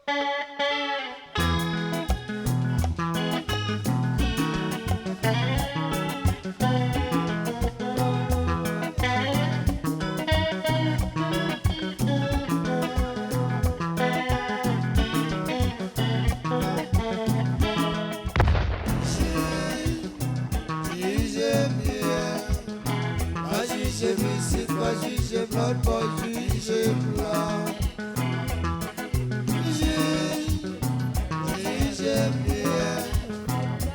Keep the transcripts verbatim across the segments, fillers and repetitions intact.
Jije m byen, pa jije m isit, pa jije m lòtbò, jije m la. Jij, jije m byen,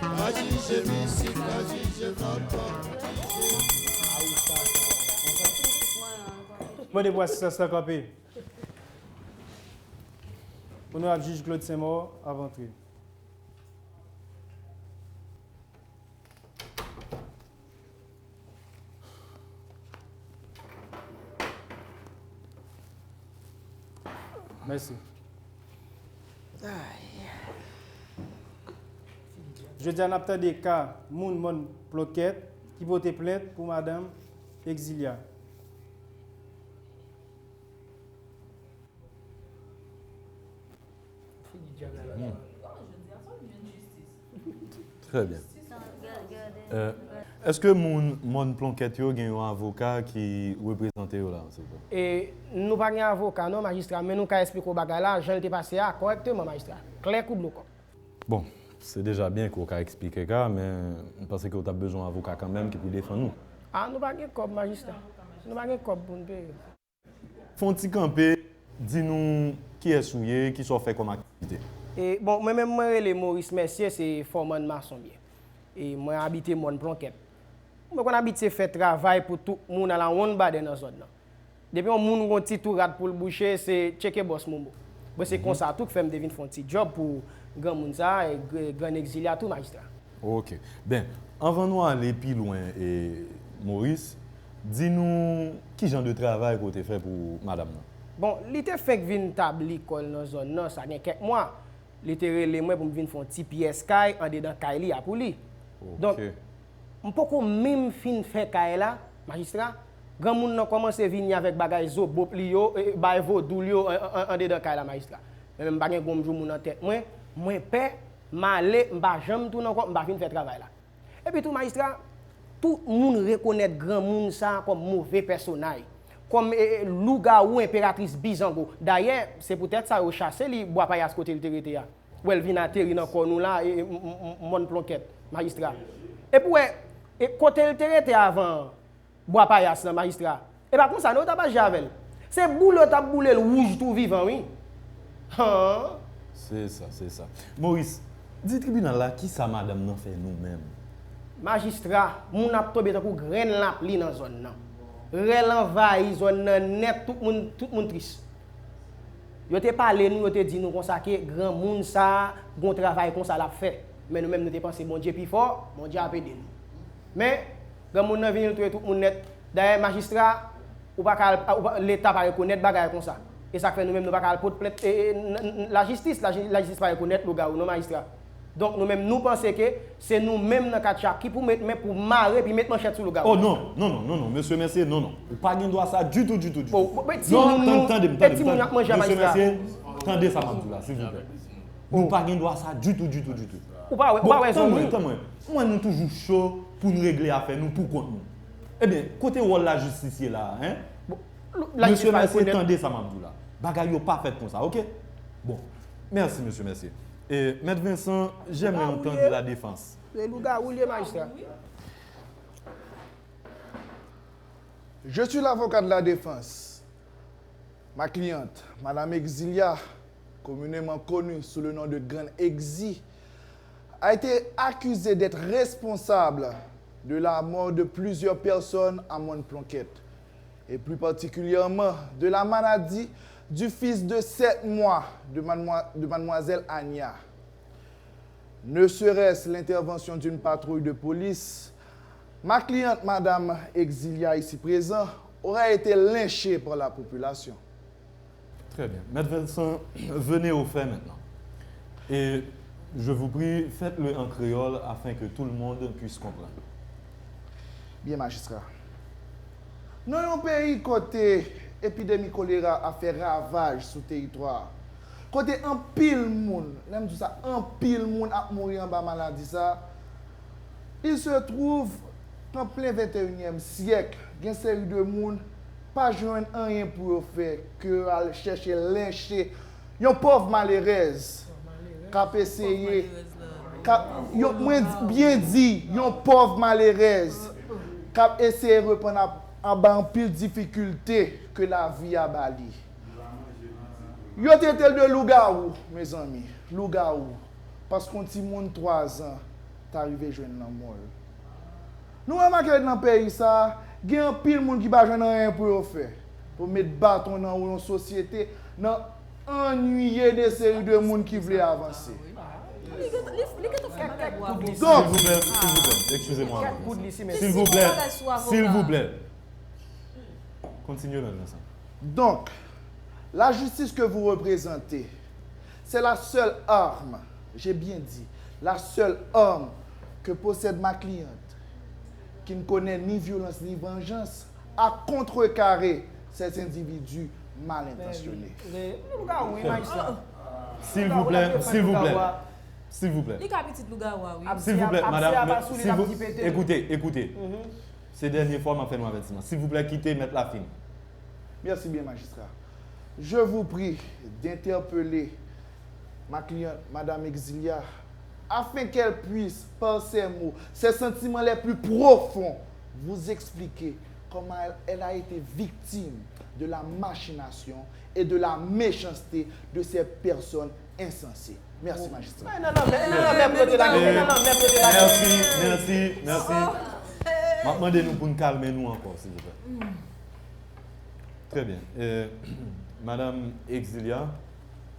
pa jije m isit, pa jije m lòtbò, jije m la. Mande pou asistans lan kanpe. Onorab jij Claude Saint-Maur, ap antre. Mèsi. Jodi a, n ap tande ka moun Mòn Plonkèt ki pote plent pou madanm Egzilya. Hmm. Trè byen. Euh, èske moun Mòn Plonkèt yo gen yon avoka ki reprezante yo la, silvouplè? E, nou pa gen avoka non, majistra, men nou ka eksplike w bagay la, jan l te pase a, kòrèkteman, majistra. Klè kou dlo kòk. Bon, se deja byen ke w ka eksplike ka, men m panse ke w t ap bezwen yon avoka kanmenm ki pou defann ou. A, nou pa gen kòb, majistra. Nou pa gen kòb pou n peye. Fè yon ti kanpe, di nou kiyès ou ye, kisa w fè kòm aktivite. E, bon, mwen menm, mwen rele Maurice Mercier, se fòmann mason m ye. E mwen abite Mòn Plonkèt. Mwen konn abitye fè travay pou tout moun ala wonn badè nan zòn nan. Depi yon moun gon ti tou rat pou l bouche, se tcheke bòs Momo. Mwen se konsa tou k fè m te vin fè yon ti djòb pou granmoun sa a, e gr-, grann Egzilya tou, majistra. Ok. Ben, anvan nou ale pi lwen, e, Maurice, di nou ki jan de travay ke w te fè pou madanm nan? Bon, li te fenk vin tabli kò l nan zòn nan, sa gen kèk mwa. Li te rele mwen pou m vin fè yon ti pyès kay andedan kay li a pou li. Ok. Donk, m poko menm fin fè kay la, majistra, granmoun nan kòmanse vini avèk bagay zobop li yo, e, bagay vodou l yo, an, an, andedan kay la, majistra. Men menm m pa gen gonm jou moun nan tèt mwen, mwen pè, m ale, m pa janm tounen ankò, m pa vin fè travay la. Epi tou, majistra, tout moun rekonèt granmoun sa a kòm move pèsonay, kòm, e, e, lougawou enperatris Bizango. Dayè, se poutèt sa yo chase li Bwa Payas kote l te rete a. W wè l vin ateri nan kò nou la, e, e, m, m, m, Mòn Plonkèt, majistra. Epi w wè, e, kote l te rete avan an, Bwa Payas lan, majistra. E pa konsa non yo t ap aji avè l. Se boule yo t ap boule l wouj tou vivan, wi. Han! Se sa, se sa. Maurice, di tribinal la kisa madanm nan fè nou menm? Majistra, moun ap tonbe tankou grenn lapli nan zòn nan. Rèl anvayi zòn nan nèt, tout moun, tout moun tris. Yo te pale nou, yo te di nou konsa ke granmoun sa a gon travay konsa l ap fè. Men nou menm nou te panse Bondye pi fò, Bondye ap ede nou. Men, granmoun nan vini l touye tout moun nèt. Dayè, majistra, ou pa ka al, ou pa, Leta pa rekonèt bagay konsa. E sa k fè nou menm nou pa ka al pot plent, e, e, n, n, lajistis, laji-, lajistis pa rekonèt lougawou non, majistra. Donk, nou menm, nou panse ke se nou menm nan katcha ki pou met men pou mare epi met manchèt sou lougawou. Oh, non, non, non, non, non, mesye Mercier, non, non. Ou pa gen dwa sa ditou, ditou, ditou. Oh, bon, men timoun nou, tande m, tande m, tande m. Mesye Mercier, tande sa m ap di w la, silvouplè. Nou pa gen dwa sa ditou, ditou, ditou. Ou pa wè, ou pa wè zanmi. Bon, tann mwen, tann mwen. Mwen, nou toujou cho pou n regle afè nou pou kont nou. Ebyen, kote wòl lajistis ye la a, en? Bon, lajistis pa rekonèt. Mesye Mercier, tande sa m ap di w la. Bagay yo pa fèt konsa, oke? Bon, mèsi, mesye Mercier. E, Mèt Vincent, j'aimerais entendre la défense. Se lougawou l ye, majistra. Je suis l'avocat de la défense. Ma cliente, Madame Exilia, communément connue sous le nom de Grann Egzi, a été accusée d'être responsable de la mort de plusieurs personnes à Mòn Plonkèt, et plus particulièrement de la maladie du fils de sept mois de mademoi-, de mademoiselle Ania. Ne serait-ce l'intervention d'une patrouille de police, ma cliente, Madame Exilia, ici présent, aurait été lynchée par la population. Très bien. Maître Vincent, venez au fait maintenant. Et je vous prie, faites-le en créole afin que tout le monde puisse comprendre. Byen, majistra. Nan yon peyi kote epidemi kolera ap fè ravaj sou teritwa, Kote anpil moun, lè m di w sa, anpil moun ap mouri anba maladi sa, il se trouve qu'en plein vingt et unième siècle, gen seri de moun pa jwenn anyen pou yo fè ke al chèche lenche yon pòv malerèz k ap eseye, k ap, yon, mwen byen di, yon pòv malerèz k ap eseye reprann ap, anba anpil difikilte ke lavi a ba li. Yo trete l de lougawou, mezanmi, lougawou, paske yon timoun twazan ta rive jwenn lanmò l. Nou remake nan peyi sa, gen anpil moun ki pa jwenn anyen pou yo fè, pou met baton nan wou yon sosyete, nan annuiye de seri de moun ki vle avanse. Li gen, li, li gen yon fèt tèt. Donk, silvouplè, silvouplè, excusez-moi. Silvouplè, silvouplè. Kontinye, Madam Vincent. Donc, la justice que vous représentez, c'est la seule arme, j'ai bien dit, la seule arme que possède ma cliente, qui ne connaît ni violence ni vengeance, à contrecarrer ces individus mal intentionnés. Silvouplè, silvouplè, silvouplè. Li ka pitit lougawou a, wi. Silvouplè, madam, silvou-, écoutez, écoutez. Se dènye fwa m ap fè nou avètisman. Silvouplè, kite mèt la fini. Merci bien, magistrat. Je vous prie d'interpeller ma cliente, Madame Exilia, afin qu'elle puisse, par ses mots, ses sentiments les plus profonds, vous expliquer comment elle, elle a été victime de la machination et de la méchanceté de ces personnes insensées. Merci, magistrat. Mèsi, mèsi, mèsi. M ap mande nou pou n kalme nou ankò, silvouplè. Trè byen. Eh, Madam Exilia,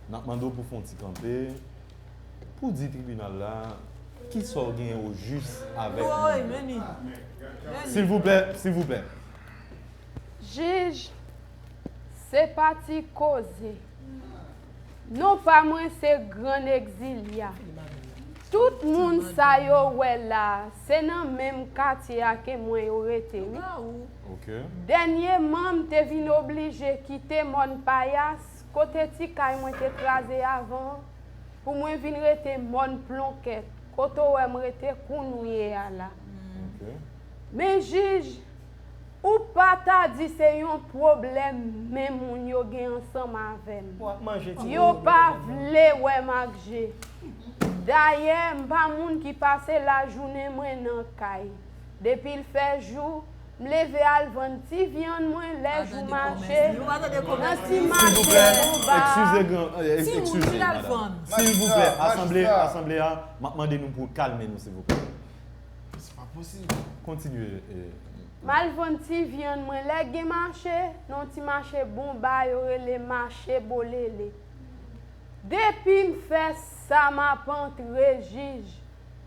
n ap mande w pou fè yon ti kanpe, pou di tribinal la kisa w gen ojis avèk nou. Silvouplè, silvouplè. Jij, se pa ti koze. Non pa mwen se Grann Egzilya. Tout moun sa yo wè la, se nan menm katye a ke mwen yo rete, wi. Dènyèman, m te vin oblije kite Mòn Payas, kote ti kay mwen te kraze avan, pou mwen vin rete Mòn Plonkèt, kote w wè m rete kounye a la. Men jij, ou pa ta di se yon pwoblèm men moun yo gen ansanm avè m. Yo pa vle wè m ak je. Dayè, m pa moun ki pase lajounen mwen nan kay. Depi l fè jou, m leve al vann ti vyann mwen lè jou mache, nan ti mache anba. Silvouplè, asanble, asanble a, m ap mande nou pou kalme nou, silvouplè. Se pa posib. Kontinye. M al vann ti vyann mwen. Lè gen mache, nan yon ti mache bonba, yo rele mache Bolele. Depi m fè sa, m ap antre, jij.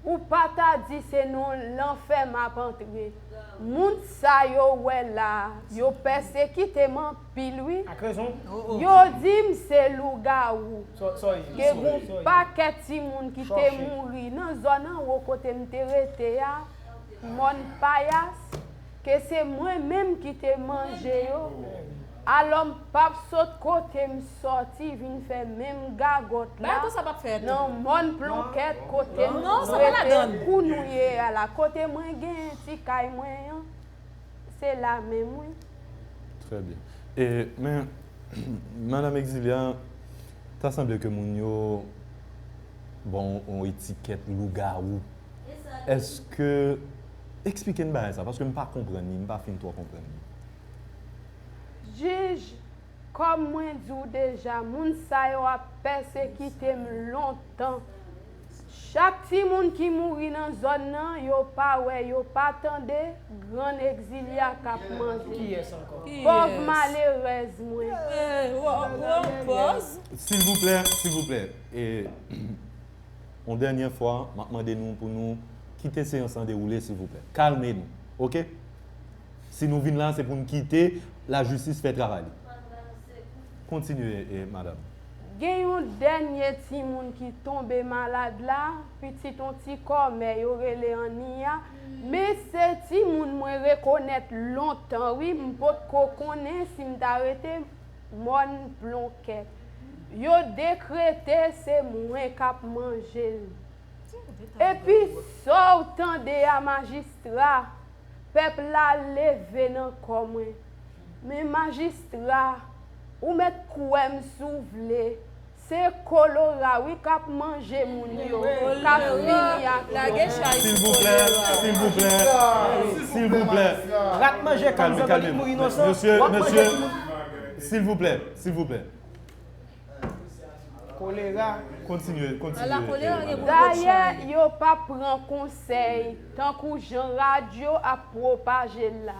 Ou pa ta di se nan lanfè m ap antre. Moun sa yo wè la, yo pèsekite m anpil, wi. Ak rezon. Yo di m se lougawou. Gen yon pakèt timoun ki te mouri nan zòn anwo kote m te rete a, Mòn Payas, ke se mwen menm ki te manje yo. Alò, m p ap sot kote m sòti vin fè menm gagòt la nan Mòn Plonkèt kote m rete kounye a la. Kote mwen genyen ti kay mwen an, se la menm, wi. Trè byen. E, men, Madanm Egzilya, ta sanble ke moun yo ba w yon etikèt lougawou. Èske, eksplike n bagay sa, paske m pa konprann li, m pa fin twò konprann li. Jij, kòm mwen di w deja, moun sa yo ap pèsekite m lontan. Chak timoun ki mouri nan zòn nan, yo pa wè, yo pa tande, Grann Egzilya k ap manje. Pòv malerèz mwen. Silvouplè, silvouplè. E, yon dènyè fwa, m ap mande nou pou nou kite seyans lan dewoule, silvouplè. Kalme nou, oke? Si nou vin la, se pou n kite lajistis fè travay li. Kontinye, e, madanm. Gen yon dènye timoun ki tonbe malad la, pitit yon ti kòmè yo rele Annia. Men se timoun mwen rekonèt lontan, wi, m potko konnen si m ta rete Mòn Plonkèt. Yo dekrete se mwen k ap manje l. Epi sa w tande a, majistra, pèp la leve nan kò mwen. Men majistra, ou mèt kwè m si w vle, se kolera wi k ap manje moun yo, k ap fini ak yo. Silvouplè, silvouplè, silvouplè. Rat manje kòm zandan li mouri inosan. Mesye, mesye, silvouplè, silvouplè. Kolera. Kontinye, kontinye. Dayè, yo p ap pran konsèy tankou jan radyo ap pwopaje l la.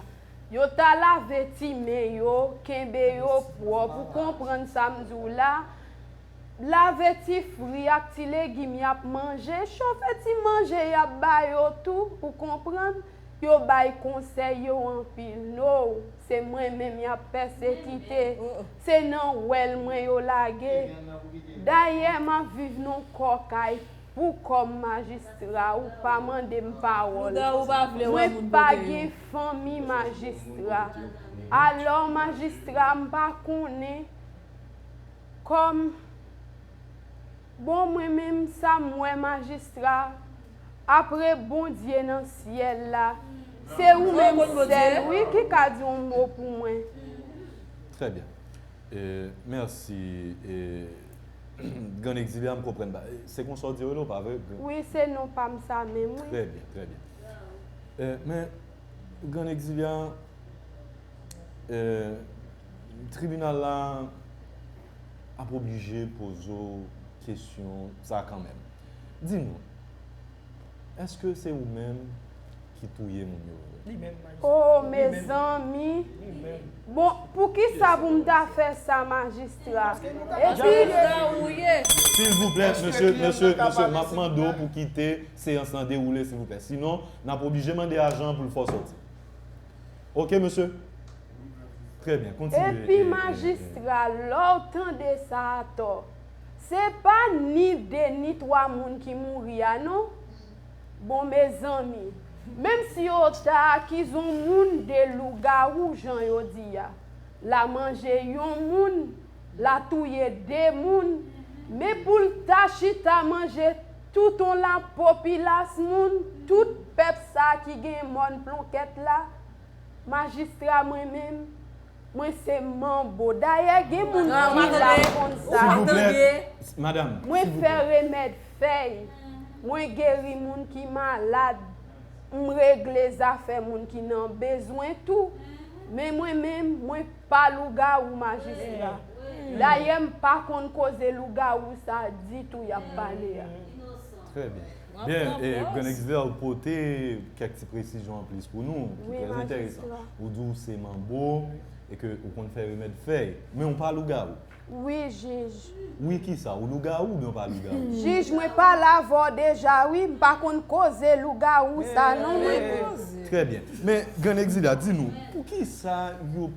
Yo ta lave ti men yo, kenbe yo pwòp, ou konprann sa m di w la. Lave ti fri ak ti legim y ap manje, chofe ti manje y ap ba yo tou, ou konprann. Yo bay konsèy yo anpil. No, se mwen menm y ap pèsekite. Se nan wèl mwen yo lage. Dayè, m ap viv nan kòkay pou kòb majistra, ou pa mande m pawòl. Mwen pa gen fanmi majistra. Alò, majistra, m pa konnen kòm Bon, mwen menm, sa m wè majistra, apre Bondye nan syèl la, se ou menm sèl, wi, ki ka di yon mo pou mwen. Trè byen. E, mèsi, e, Grann Egzilya, m konprann ba. Se konsa w di rele w, pa vre? Wi, se non pa m sa menm, wi. Trè byen, trè byen. E, men, Grann Egzilya, e, tribinal la ap oblije poze w kesyon sa kanmenm. Di nou, èske se ou menm ki touye moun yo vre? Oh, mezanmi. Bon, poukisa pou m ta fè sa, majistra? Epi. Silvouplè, mesye, mesye, mesye, m ap mande w pou kite seyans lan dewoule, silvouplè. Sinon, n ap oblije mande ajan an pou l fè w sòti. Oke, mesye? Trè byen, kontinye. Epi majistra, lè w tande sa atò, se pa ni de ni twa moun ki mouri a non. Bon, mezanmi, menm si yo ta akize yon moun de lougawou jan yo di a, l a manje yon moun, l a touye de moun, men pou l ta chita manje tout on lapopilas moun, tout pèp sa ki gen mòn plonkèt la, majistra mwen menm, mwen se manbo. Dayè gen moun ki la konn sa. Mwen fè remèd fèy, mwen geri moun ki malad, m regle zafè moun ki nan bezwen tou. Men mwen menm, mwen pa lougawou majistra. Dayè m pa konn koze lougawou sa ditou y ap pale a. Trè byen. Byen, e, Grann Egzilya, ou pote kèk ti presizyon anplis pou nou, ki trè enteresan. Ou di w se manbo, e ke ou konn fè remèd fèy. Men ou pa lougawou. Wi, jij. Wi, kisa? Ou lougawou oubyen ou pa lougawou? Jij, mwen pale avè w deja, wi. M pa konn koze lougawou sa, non, mwen. Trè byen. Men, Grann Egzilya, di nou, poukisa yo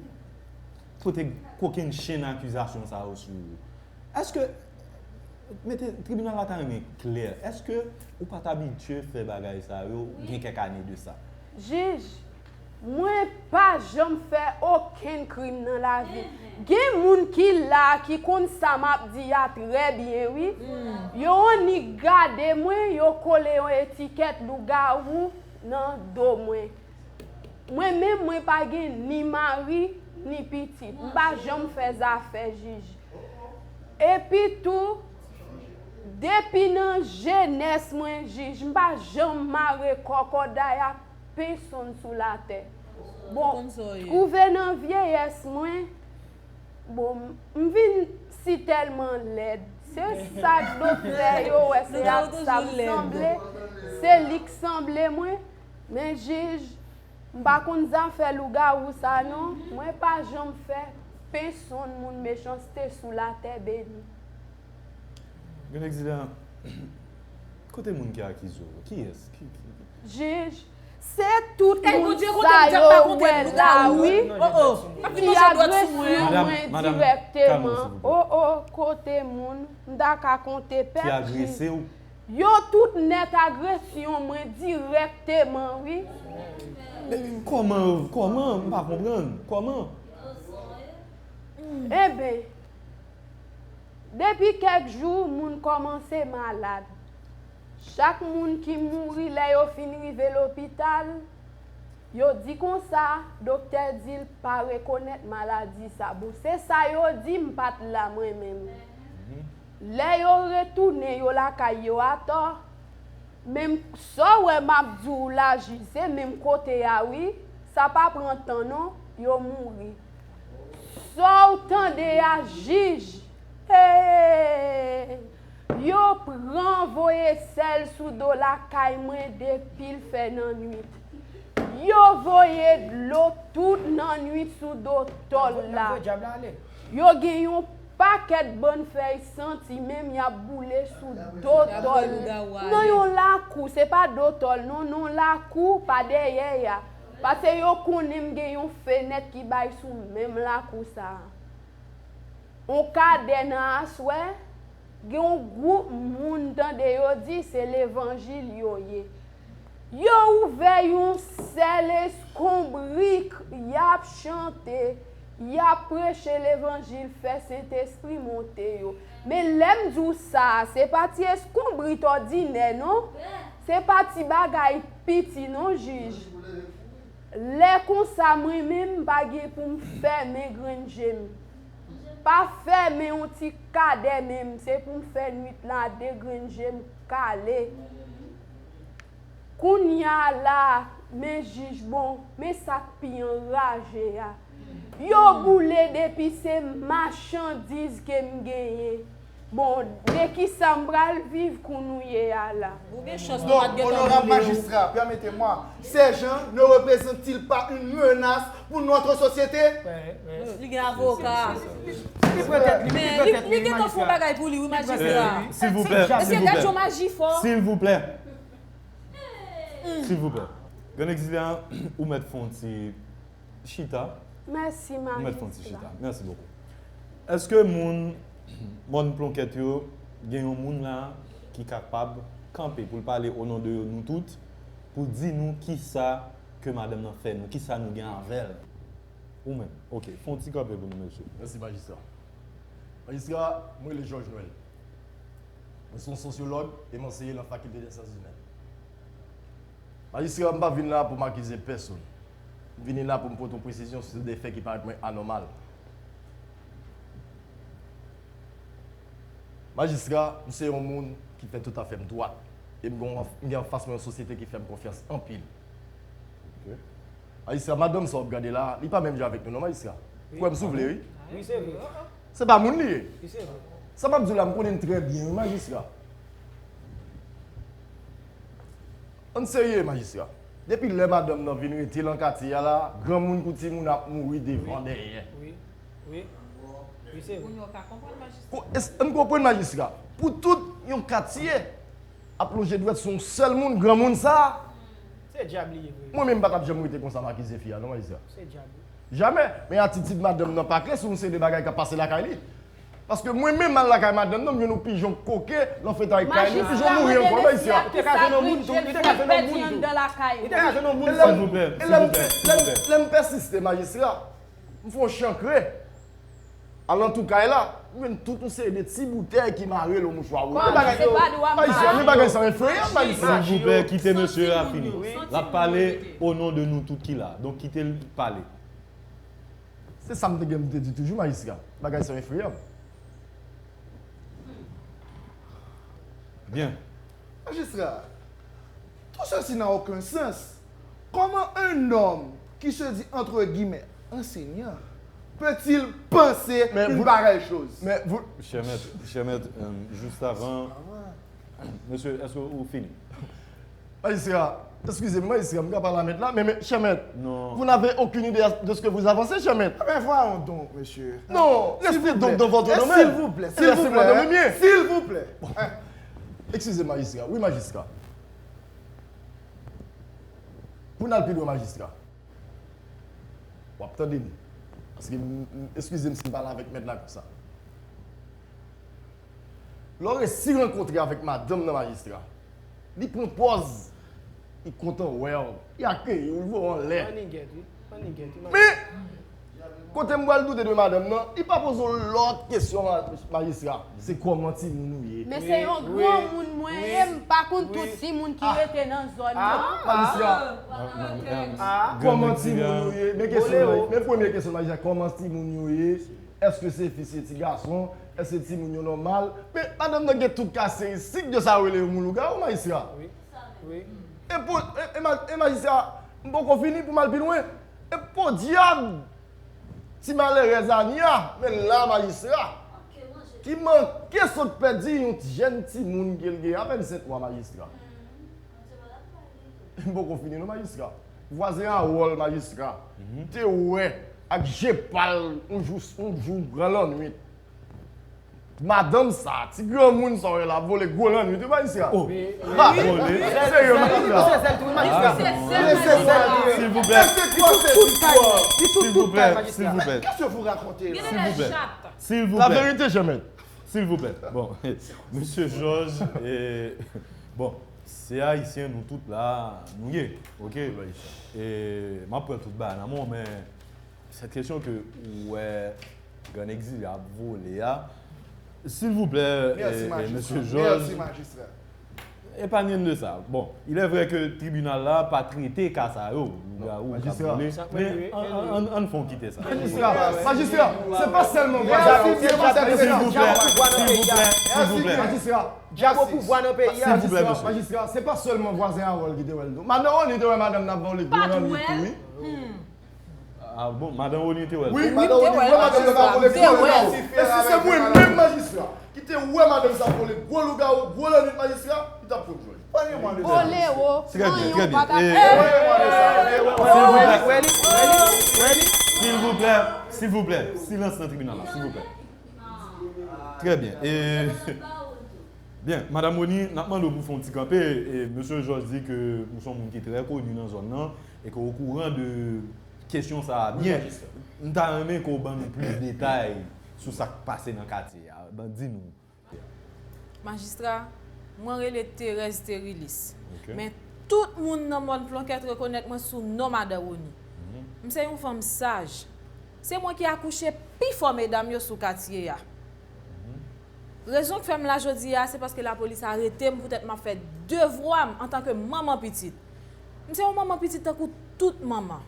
pote kokenn chenn akizasyon sa yo sou ou? Èske, mete, tribinal la ta renmen klè, èske ou pa t abitye fè bagay sa yo gen kèk ane de sa? Jij, mwen pa janm fè okenn krim nan lavi m. Gen moun ki la a ki konn sa m ap di a trè byen, wi. Yo annik gade mwen, yo kole yon etikèt lougawou nan do mwen. Mwen menm, mwen pa gen ni mari, ni pitit. M pa janm fè zafè jij. Epi tou, depi nan jenès mwen, jij, m pa janm mare kòkòday ak pensonn sou latè. Bon, twouve nan vyeyès mwen, bon, m vin sitèlman lèd. Se sa doktè yo wè, se ak sa m sanble, se li k sanble mwen. Men jij, m pa konn zafè lougawou sa non, mwen pa janm fè pensonn moun mechanste sou latè beni. Grann Egzilya, kote moun ki akize w? Kiyès? Ki, ki, ki? Jij, se tout moun sa yo w wè la wi, ki agrese mwen dirèkteman. O, o, kote moun, m ta ka konte pèp jij. Yo tout nèt agresyon mwen dirèkteman wi. Kòman, kòman, m pa konprann, kòman? Enben, Depi kèk jou, moun kòmanse malad. Chak moun ki mouri lè yo fin rive lopital, yo di konsa, doktè di l pa rekonèt maladi sa. Bon, se sa yo di, m pa t la mwen menm. Lè yo retounen yo lakay yo atò, menm sa w wè m ap di w la, jij, se menm kote a wi, sa pa pran tan non, yo mouri. Sa w tande a, jij, hey! Yo pran voye sèl sou do lakay mwen depi l fè nannwit. Yo voye dlo tout nannwit sou do tòl la. Yo gen yon pakèt bann fèy santi, menm y ap boule sou do tòl. Nan yon lakou, se pa do tòl non, nan yon lakou pa dèyè a. Paske yo konnen m gen yon fenèt ki bay sou menm lakou sa a. On kadè nan aswè, gen yon gwoup moun tande yo di se levanjil yo ye. Yo ouvè yon sèl eskonbrik, y ap chante, y ap preche levanjil, fè Sentespri monte yo. Men lè m di w sa, se pa ti eskonbrit òdinè non, se pa ti bagay piti non, jij. Lè konsa, mwen menm, m pa gen pou m fèmen grenn je m. Pa fèmen yon ti kadè menm, se pou m fè nwit la de grenn je m kale. Kounye a la, men jij, bon, men sa k pi anraje a. Yo boule depi se machandiz ke m genyen. Bon, de kisa m pral viv kounye a la? Ou gen chans pou pa t gen tan boule yo. Honorable magistrat, permettez-moi, ces gens ne représentent-ils pas une menace pour notre société? Li gen avoka. Li pran tèt li, li pran tèt li, magistrat. Men li, li gentan fè yon bagay pou li, wi, magistrat. Silvouplè, silvouplè. Mesye, gad jan maji fò. Silvouplè. Silvouplè. Grann egzilye a, ou mèt fè yon ti chita. Mèsi, magistrat. Ou mèt fè yon ti chita. Mèsi bokou. Èske moun mòn plonkèt yo gen yon moun la ki kapab kanpe pou l pale o non de yo nou tout, pou di nou kisa ke madanm nan fè nou, kisa nou gen avè l? Ou menm. Oke, fè yon ti kanpe pou nou, mesye. Mèsi, majistra. Majistra, mwen rele Georges Noël. Mwen se yon sosyològ e m anseye nan Fakilte dè Syans Imèn. Majistra, m pa vin la pou m akize pèsonn. M vini la pou m pote yon presizyon sou de fè ki parèt mwen anòmal. Majistra, m se yon moun ki fè tout afè m dwat. E m gen, m gen anfas mwen yon sosyete ki fè m konfyans anpil. Majistra, madanm sa w ap gade la, li pa menm jan avèk nou non, majistra. Kwè m si w vle, wi. Wi, se vre. Se pa moun li ye. Wi, se vre. Sa m ap di w la, m konnen l trè byen, wi, majistra. Ann serye, majistra. Depi lè madanm nan vin rete lan katye a la, granmoun kou timoun ap mouri devan, dèyè. Wi, wi. Wi, se vre. Ko-, es-, ann konprann, majistra. Pou tout yon katye ap lonje dwèt sou yon sèl moun, granmoun sa a, Se dyab li ye vre. Mwen menm m pa t ap janm rete konsa m akize fi a non, majistra. Se dyab wi. Jamè. Men atitid madanm nan pa klè sou yon seri de bagay k ap pase lakay li. Paske mwen menm m al lakay madanm nan, m jwenn yon pijon koke lan fetay kay li, yon pijon mouri ankò, majistra. Li te ka jwenn yon moun tou, li te ka jwenn yon moun tou. Li te ka jwenn yon moun tou. Silvouplè, silvouplè, silvouplè. Lè m pèsiste, majistra, m fè yon chankre. Alantou kay la, m jwenn tout yon seri de ti boutèy ki mare l yon mouchwa woule. Kòman? Se pa dwa m pale. Men bagay sa yo efreyan, majistra. Silvouplè, kite mesye a fini. L ap pale o non de nou tout ki la. Donk, kite l pale. Se sa m te gen pou m te di toujou, majistra. Bagay sa yo efreyan. Byen. Majistra, tout ceci n'a aucun sens. Comment un homme qui se dit, entre guillemets, enseignant peut-il penser une pareille chose? Chè mèt, chè mèt, euh, juste avant, mesye, èske ou fini? Majistra, excusez-moi, majistra, m ka pale a mèt la, men, men, chè mèt, vous n'avez aucune idée de ce que vous avancez, chè mèt. Ah ben voyons donc, monsieur. Non, restez donc dans votre domaine. S'il vous plaît, s'il vous plaît, s'il vous plaît. Excusez, majistra. Wi, majistra. Pou n al pi lwen, majistra. W ap tande m. Paske m, m, eskize m si m pale avèk mèt la konsa. Lè w resi rankontre avèk madanm nan, majistra, li pran pòz, li kontan wè w, li akeyi w, li voye w anlè. Ann gèt wi, ann gèt wi. Men, Kote m pral doute de madanm nan, li pa poze w lòt kesyon, ma- majistra. Se kòman timoun ou ye? Men se yon granmoun mwen ye, m pa konn tout timoun ki rete nan zòn nan. Majistra. Kòman timoun ou ye? Men kesyon, men premye kesyon, majistra, kòman timoun yo ye? Èske se fi, se ti gason? Èske timoun yo nòmal? Men madanm nan gen tout karakteristik de sa yo rele yon moun lougawou, majistra. E po- e- e ma- e majistra, m poko fini pou m al pi lwen. E podyab! Ti malerèz Ania, men la majistra, ki manke sot pèdi yon jèn timoun ke l gen apèn senk mwa, majistra. M poko fini non, majistra. Vwazen Awòl, majistra, te wè ak je pa l yon jou, yon jou gran lannwit. Madanm sa, ti granmoun sa w wè la, ap vole gwo lannwit, wi, majistra. Oh. Ha! Vole? Serye, majistra. Se zèl tou, majistra. Se zèl li ye. Silvouplè. Li sou tout kay, li sou tout kay, majistra. Silvouplè. Qu'est-ce que vous racontez là? Silvouplè. Silvouplè. La vérité, je mèt. Silvouplè. Bon, mesye Jòj, eh, bon, se Ayisyen, nou tout la, nou ye, oke? E m ap pran tout bagay nan men w, men sèt kesyon ke ou wè Grann Egzilye ap vole a, silvouplè, mesye Jòj, epanye n de sa. Bon, il est vrai que tribinal la pa trete ka sa yo, lougawou k ap vole, men ann fè w kite sa. Majistra, majistra, se pa sèlman vwazen Awòl ki te pase. Silvouplè, silvouplè, silvouplè. Majistra, majistra, se pa sèlman vwazen Awòl ki te wè l tou. Madan Oni te wè madanm nan ap vole gwo lannwit tou, wi. Ah bon, madan Oni te wè l? Wi, madan Oni wè madanm nan ap vole gwo lannwit. E si se mwen menm, majistra, ki te wè madanm sa ap vole gwo lougawou, gwo lannwit, majistra, li t ap konn jwenn. Ole wo, trè byen, trè byen. Silvouplè, silvouplè, silans nan tribinal la, silvouplè. Trè byen. E, byen, madanm Oni, n ap mande w pou fè yon ti kanpe. E, mesye Jòj di ke ou se yon moun ki trè koni nan zòn nan e ke w okouran de kesyon sa a byen. M ta renmen ke w ban nou plis detay sou sa k pase nan katye a. Ban, di nou. Majistra, mwen rele Thérèse Thérilis. Men tout moun nan Mòn Flonkèt rekonèt mwen sou non Madan Oni. M se yon fanm saj. Se mwen ki akouche pi fò medam yo sou katye a. Rezon k fè m la jodi a, se paske lapolis arete m poutèt m ap fè devwa m antanke manman pitit. M se yon manman pitit tankou tout manman.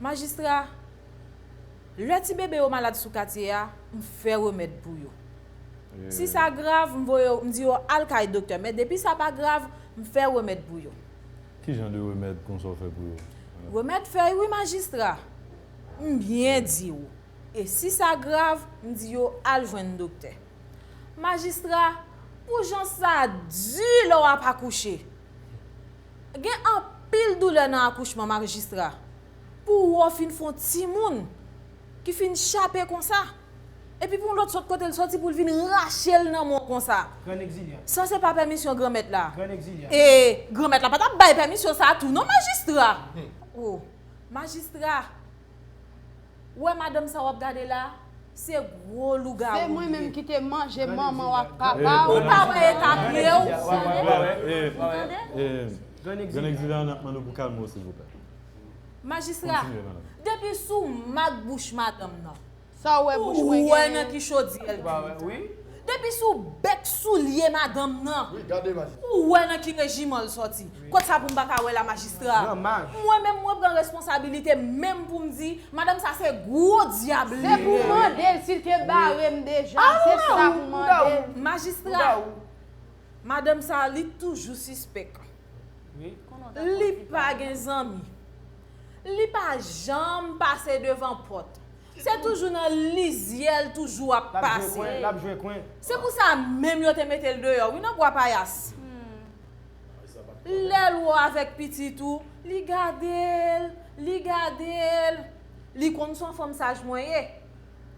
Majistra, lè ti bebe yo malad sou katye a, m fè remèd pou yo. Si sa grav, m voye yo, m di yo al kay doktè. Men depi sa pa grav, m fè remèd pou yo. Ki jan de remèd konsa w fè pou yo? Remèd fèy, wi, majistra. M byen di w. E si sa grav, m di yo al jwenn doktè. Majistra, pou jan sa di lè w ap akouche. Gen anpil doulè nan akouchman, majistra. Pou w wè w fin fè yon timoun ki fin chape konsa. Epi pou yon lòt sòt kote l sòti pou l vin rache l nan men w konsa. Grann Egzilye. Sa se pa pèmisyon Granmèt la. Grann Egzilye. E Granmèt la pa t ap bay pèmisyon sa a tou non, majistra. O, majistra. Ou wè madanm sa w ap gade la, se gwo lougawou li ye. Se mwen menm ki te manje manman w ak papa w. Ou pa wè eta pye w? Tande? Grann Egzilye, n ap mande w pou kalme w, silvouplè. Majistra, depi sou mak bouch madanm nan, sa w wè bouch mwen genyen? Ou wè nan ki chodyè l te. Depi sou bèk soulye madanm nan, ou wè nan ki rejiman l sòti. Kot sa pou m pa ka wè la, majistra? Mwen menm, mwen pran responsabilite menm pou m di, madanm sa se gwo dyab li ye. Se pou mande l si l te bare m deja. Se sa pou mande l. Majistra, madanm sa, li toujou sispèk. Li pa gen zanmi. Li pa janm pase devan pòt. Se toujou nan lizyè l toujou ap pase. Se pou sa menm yo te mete l deyò, wi, nan Bwa Payas. Lè l wè w avèk pitit ou, li gade l, li gade l. Li konn se yon fanm saj mwen ye.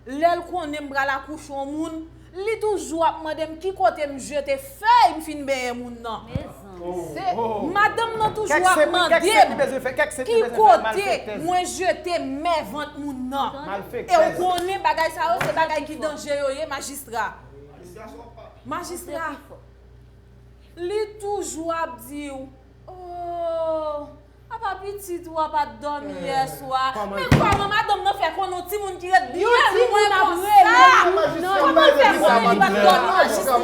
Lè l konnen m pral akouche yon moun, li toujou ap mande m ki kote m jete fèy m fin benyen moun nan. Madanm nan toujou ap mande m ki kote mwen jete mèvant moun nan. E w konnen bagay sa yo se bagay ki danje yo ye, majistra. Majistra, li toujou ap di w, o, Apa pitit ou a pa t dòmi yè swa? Men kòman madanm nan fè konnen yon timoun ki ret byen lwen konsa? Kòman l fè konnen li pa t dòmi, majistra?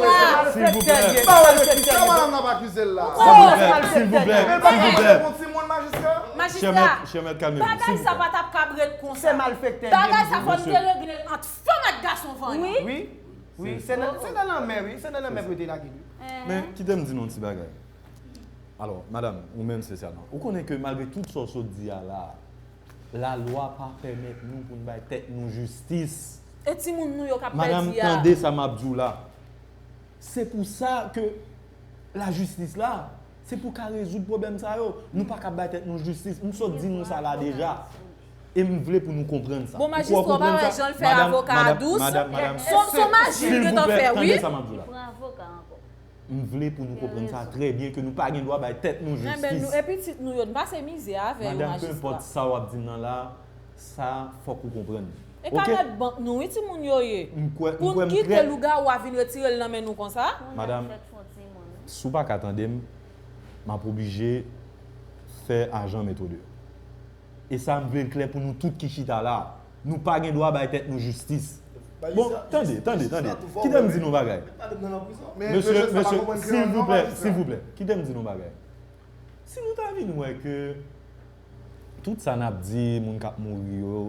Silvouplè, silvouplè, silvouplè, silvouplè. Majistra, bagay sa pa t ap kab ret konsa. Bagay sa fò n te regle l ant fanm ak gason vanyan. Wi, wi, se nan, se nan lanmè, wi, se nan lanmè pou yo te lage l, wi. Men, kite m di nou yon ti bagay. Alò, madanm, ou menm espesyalman, ou konnen ke malgre tout sa w sot di a la, lalwa pa pèmèt nou pou n bay tèt nou jistis. E timoun nou yo k ap pèdi a? Madanm, tande sa m ap di w la. Se pou sa ke lajistis la, se pou ka rezoud pwoblèm sa yo. Nou pa ka bay tèt nou jistis. M sot di nou sa la deja. E m vle pou nou konprann sa. Bon, majistra, ou pa wè jan l fè avoka a dous? Se yon maji l gentan fè, wi. Li pran avoka ankò. M vle pou nou konprann sa trè byen, ke nou pa gen dwa bay tèt nou jistis. Enben, nou, e pitit nou yo, n pase mizè avè yo, majistra. Madanm, kenpòt sa w ap di m nan la, sa fòk ou konprann. E kanèt bank nou, wi, timoun yo ye. Pou n kite lougawou a vin retire l nan men nou konsa? Madanm, si w pa ka tande m, m ap oblije fè ajan met ou deyò. E sa, m vle l klè pou nou tout ki chita la. Nou pa gen dwa bay tèt nou jistis. Bon, tande, tande, tande. Kite m di nou bagay. Mesye, mesye, silvouplè, silvouplè, kite m di nou bagay. Si nou ta vin wè ke tout sa n ap di, moun k ap mouri yo,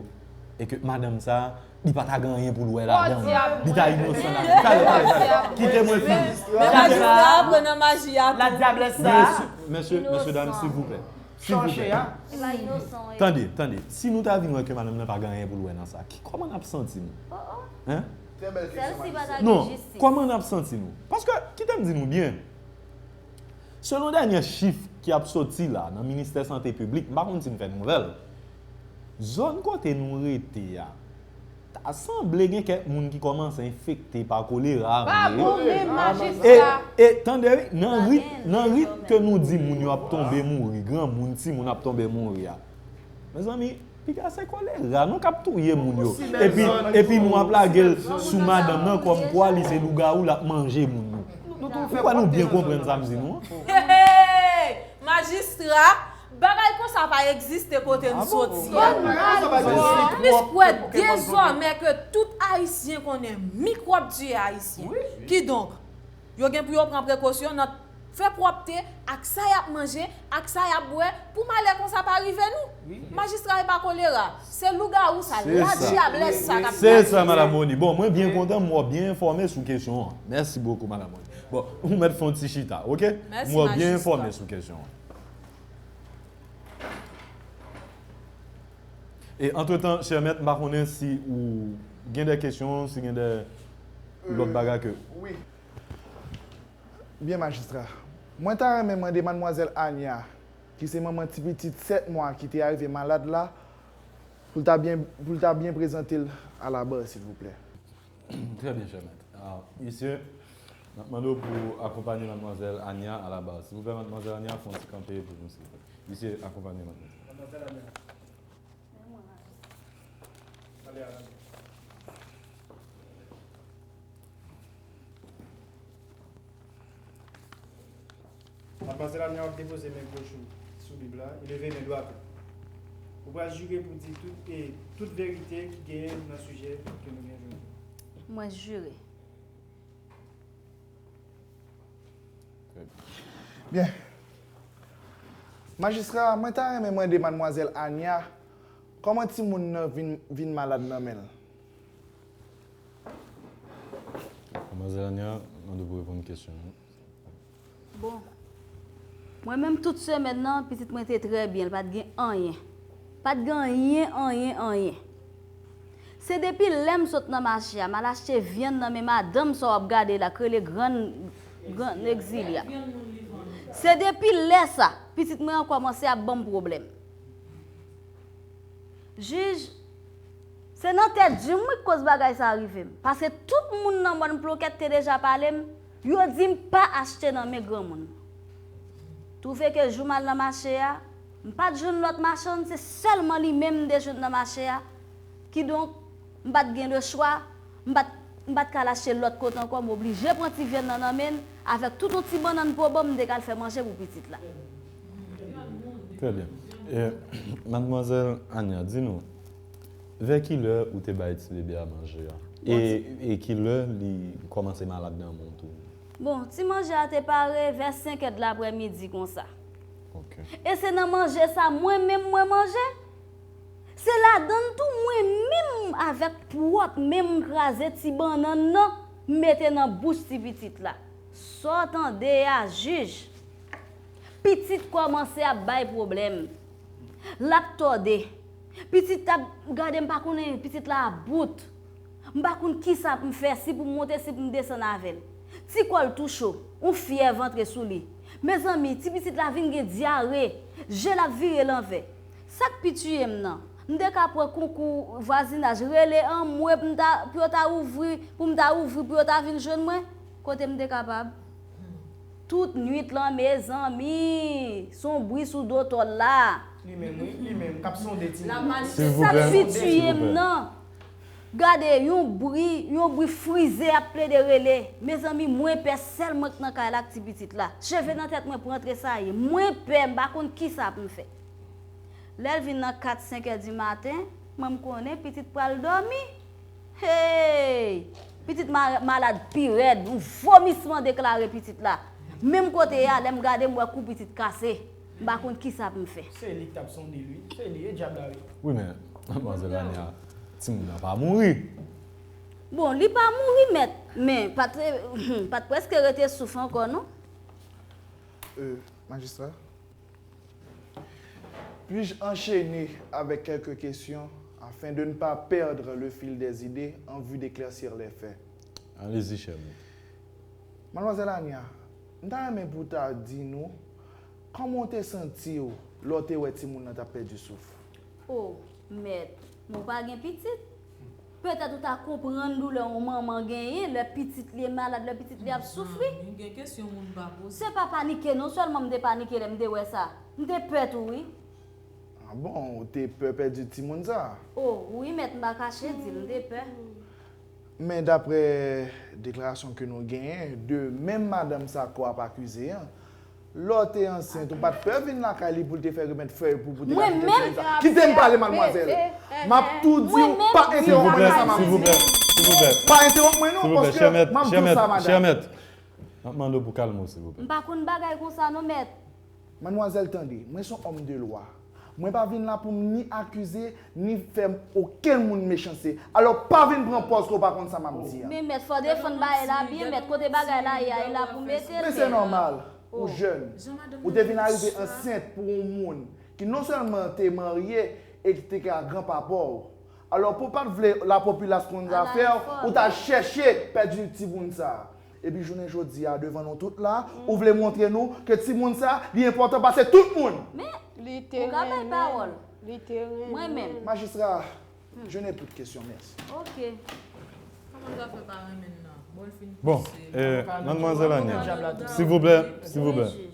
e ke madanm sa, li pa ta gen anyen pou l wè ladan l, li ta inosan ladan l. Talè, talè, talè. Kite mwen fini. Men majistra a pran nan maji a tou. Mesye, mesye, mesye dam, silvouplè. Silvouplè. Tande, tande. Si nou ta vin wè ke madanm nan pa gen anyen pou l wè nan sa, ki, kòman n ap santi nou? Hein? Non, kòman n ap santi nou? Paske, kite m di nou byen, selon dènye chif ki ap soti la nan Ministè Sante Piblik, m pa konn si n fè nouvèl, zòn kote nou rete a, ta sanble gen kèk moun ki kòmanse enfekte pa kolera vre. Pa bon menm, majistra. E, e tande wi, nan rit, nan rit ke nou di moun yo ap tonbe mouri, granmoun, timoun ap tonbe mouri a. Mezanmi, piga se kolera, non, k ap touye moun yo. Epi, epi nou ap lage l sou madanm nan kòmkwa li se lougawou, l ap manje moun yo. Ou kwè nou byen konprann sa m di nou an? Hey, hey, hey! Majistra, bagay konsa pa egziste kote n soti a. Plis kwè dezòmè ke tout Ayisyen konnen mikwòb tiye Ayisyen. Kidonk, yo gen pou yo pran prekosyon nan fè pwòpte ak sa y ap manje, ak sa y ap bwè, pou malè konsa pa rive nou. Majistra, e pa kolera, se lougawou sa, ladyablès sa k ap pase. Se sa, madanm Moni. Bon, mwen byen kontan, m wè w byen enfòme sou kesyon an. Mèsi bokou, madanm Moni. Bon, ou mèt fè yon ti chita, oke? M wè w byen enfòme sou kesyon an. E antretan, chè mèt, m pa konnen si ou gen de kesyon, si gen de lòt bagay ke. Wi. Byen, majistra. Mwen ta renmen mande madmwazèl Ania, ki se manman ti pitit sèt mwa ki te arive malad la, pou l ta byen, pou l ta byen prezante l a la barre, silvouplè. Trè byen, chè mèt. Ah, mesye, n ap mande w pou akonpanye madmwazèl Ania a la barre. Silvouplè, madmwazèl Ania, fè yon ti kanpe pou nou, silvouplè. Mesye, akonpanye madmwazèl. Madmwazèl Ania. Ale a la. Madmwazèl Ania, w ap depoze men goch ou sou Bib la e leve men dwat ou. Ou pral jire pou di tout, e tout verite ki genyen nan sijè ke nou gen jodi a. Mwen jire. Byen. Majistra, mwen ta renmen mande madmwazèl Ania kòman timoun nan vin, vin malad nan men l. Madmwazèl Ania, mande w pou reponn kesyon an. Bon. Mwen menm tout semèn nan, pitit mwen te trè byen, l pa t gen anyen. Pa t gen anyen, anyen, anyen. Se depi lè m sot nan mache a, m al achte vyann nan men madanm sa w ap gade la, k rele grann, grann egzilya. Se depi lè sa, pitit mwen an kòmanse ap ban m pwoblèm. Jij, se nan tèt di m wi k koz bagay sa a rive m. Paske tout moun nan mòn Plonkèt te deja pale m, yo di m pa achte nan men granmoun. Twouve ke jou m al nan mache a, m pa t jwenn lòt machann, se sèlman li menm m te jwenn nan mache a. Kidonk, m pa t gen lechwa, m pa t, m pa t ka al achte lòt kote ankò, m oblije pran ti vyann nan nan men l, avèk tout yon ti bannann po ban m, m te ka al fè manje pou pitit la. Trè byen. E, madmwazèl Ania, di nou, vè ki lè ou te bay ti bebe a manje a? E, e ki lè li kòmanse malad nan men w tou? Bon, ti manje a te pare vè senk è de laprèmidi konsa. Ok. E se nan manje sa mwen menm mwen manje. Se ladan l tou mwen menm avèk pwòp men m kraze ti bannann nan, m mete nan bouch ti pitit la. Sa w tande a, jij? Pitit kòmanse ap bay pwoblèm. L ap tòde. Pitit ap gade, m pa konnen, pitit la ap bout. M pa konn kisa pou m fè, si pou m monte, si pou m desann avè l. Ti kò l tou cho, yon fyèv antre sou li. Mezanmi, ti pitit la vin gen dyare, je l ap vire lanvè. Sa k pi tiye m nan, m te ka pran konkou vwazinaj, rele anmwe pou m ta, pou yo ta ouvri, pou m ta ouvri, pou yo ta vin jwenn mwen. Kote m te kapab? Tout nwit lan, mezanmi, s on bri sou do tòl la. Li menm, wi, li menm, k ap sonde timoun. Sa k pi tiye m nan, gade, yon bri, yon bri frize ap plede rele. Mezanmi, mwen pè, sèl mwen k nan kay la ak ti pitit la. Cheve nan tèt mwen pran tresayi. Mwen pè, m pa konn kisa pou m fè. Lè l vin nan kat, senk è di maten, mwen m konnen pitit pral dòmi. Hey! Pitit ma-, malad pi rèd, yon vomisman deklare pitit la. Menm kote a, lè m gade, m wè kou pitit kase. M pa konn kisa pou m fè. Se li k t ap sonde l, wi. Se li, e dyab la, wi. Wi, men, madmwazèl Ania, timoun nan pa mouri. Bon, li pa mouri, mèt, men pa t, pa t prèske rete souf ankò, non. Euh, Magistrat, puis-je enchaîner avec quelques questions afin de ne pas perdre le fil des idées en vue d'éclaircir les faits? Allez-y, cher maître. Madmwazèl Ania, m ta renmen pou w ta di nou kòman w te santi w lè w te wè timoun nan t ap pèdi souf? O, mèt, men w pa gen pitit. Petèt ou ta konprann doulè yon manman genyen lè pitit li malad, lè pitit li ap soufri. Gen kesyon moun pa poze. Se pa panike non, sèlman m te panike lè m te wè sa. M te pè tou wi. Ah bon, ou te pè pèdi timoun sa? O, wi mèt, m pa kache di l, m te pè. Men daprè deklarasyon ke nou genyen de menm madanm sa ke w ap akize an, lè w te ansent, ou pa t pè vin lakay li pou l te fè remèd fèy pou pou te ka kite timoun sa? Kite m pale madmwazèl. M ap tou di w, pa entewonp mwen nan sa m ap di. Pa entewonp mwen non, paske m ap di w sa madanm. M ap mande w pou w kalme w silvouplè. M pa konn bagay konsa non mèt. Madmwazèl tande, mwen se yon òm de lwa. Mwen pa vin la pou m ni akize, ni fè okenn moun mechanste. Alò pa vin pran pòz ke w pa konn sa m ap di a. Men mèt, fò w defann bagay la byen mèt, kote bagay la ye a, e la pou w mete l. Men se nòmal, ou jèn. Ou te vin arive ansent pou yon moun ki non sèlman te marye e ki te ka granpapa w. Alò pou w pa t vle lapopilas konn zafè w, ou t al chèche pèdi timoun sa. Epi jounen jodi a devan nou tout la, ou vle montre nou ke timoun sa, li enpòtan pase tout moun. Men, ou ka bay pawòl. Mwen menm. Majistra, je n'ai plus de questions, merci. Ok. Kòman zafè pa renmen nan? Bon, l fin Bon, pouse. euh, madmwazèl Ania, silvouplè, silvouplè. Wi,